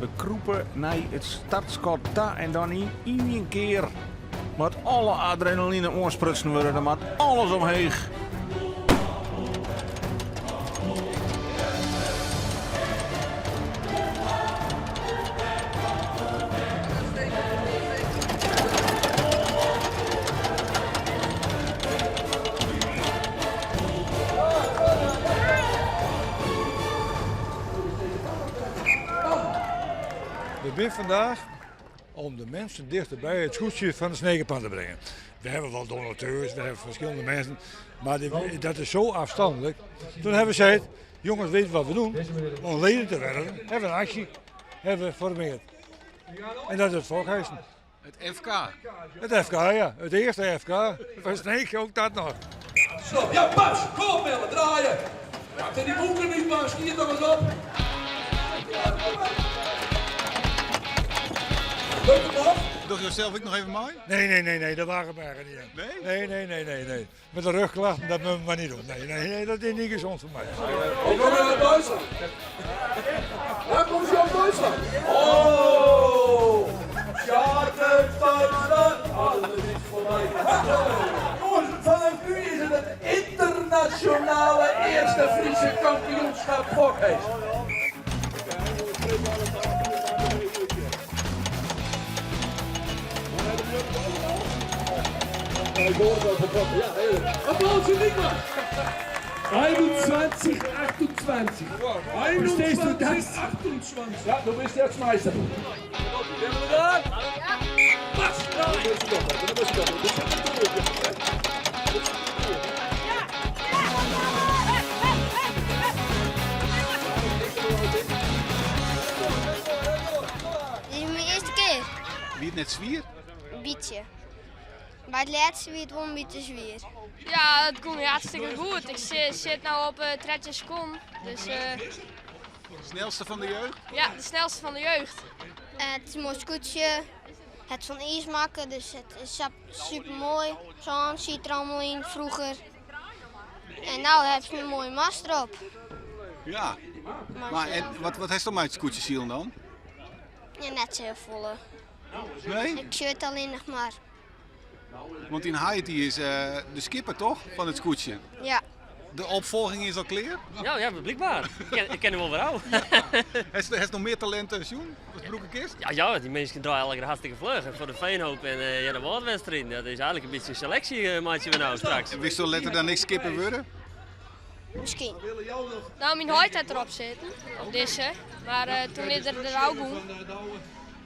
We krûpe nei it startskot ta en dan yn ien kear moat alle adrenaline oansprutsen wurde. Dan moat alles omheech. We binne vandaag om de mensen dichterbij het skûtsje van de Sneker Pan te brengen. We hebben wel donateurs, we hebben verschillende mensen, maar dat is zo afstandelijk. Toen hebben we gezegd, jongens, weet je wat we doen? Om leden te werven, hebben we een actie hebben we geformeerd. En dat is het fokhijsen. Het FK? Het FK, ja. Het eerste FK. Van Sneek ook dat nog. Stop. Ja, pas! Kom op, Melle, draaien! Ja, het zijn die boeken niet, maar schiet nog eens op. Lukt het nog? Doch je zelf ook nog even mei? Nee, nee, nee, nee, dat waren we eigenlijk niet aan. Nee? Nee, nee, nee, nee, nee. Met de rugklachten, dat moeten we maar niet doen. Nee, nee, nee, dat is niet gezond voor mij. Ik kom uit Duitsland. Waar komen ze uit Duitsland? Oh! Charter Duitsland, alles is voor mij. Jongens, vanaf nu is het het internationale eerste Friese kampioenschap fokhijs. Applaus für Niklas! 21, 28. Verstehst du das? 28. Ja, du bist jetzt Meister. Zijn we daar? Ja. Pas! Dan bist du doch, dan bist du doch. Dit is myn earste kear. Wie it net swier? In bytsje. By it lêste wie it wol in bytsje swier. Ja, it gie hartstikke goed. Ik sit no op 13 sekonden. Dus, Snelste fan de jeugd? Ja, de snelste fan de jeugd. It is in moai skûtsje. Het is fan iis makke, dus it is super moai. Sân siet der allemaal yn froeger. En no ha se in moaie mast derop. Ja, mar en wat hast mei it skûtsjesilen dan? Ja, net sa hiel folle. Nee? Ik sjoch it allinnich mar. Want dyn heit dy is de skipper toch fan it skûtsje? Ja. De opfolging is al klear? Ja, ja, blykber. Ik kin der wol wer ôf. Hast noch mear talint sjoen watst brûke kinst? Ja, ja, dy minsken draaie allegear hartstikke fluch. En foar de Veenhoop en ja, de Wâldwedstriden, dat is eigenlik in bytsje in seleksje meitsje we no straks. En wilsto letter dan ek skipper wurde? Miskien. No, myn heit hat derop sitten, op dizze. Mar toen is er derôf gien.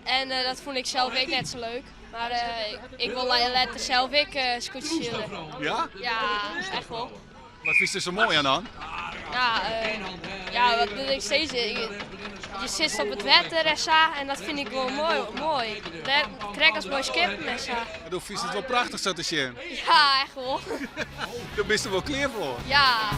En dat fûn ik sels ek net sa leuk. Mar ik wol letter sels ek skûtsjesile. Ja? Ja, echt wol. Wat fynst der sa moai oan dan? Ja, ja, wat moat ik sizze? Je sitst op it wetter en sa en dat fyn ik wol moai. moai. Krekt as mei skippen en sa. Do fynst it wol prachtich sa te sjen? Ja, echt wol. Do bist der wol klear foar? Ja.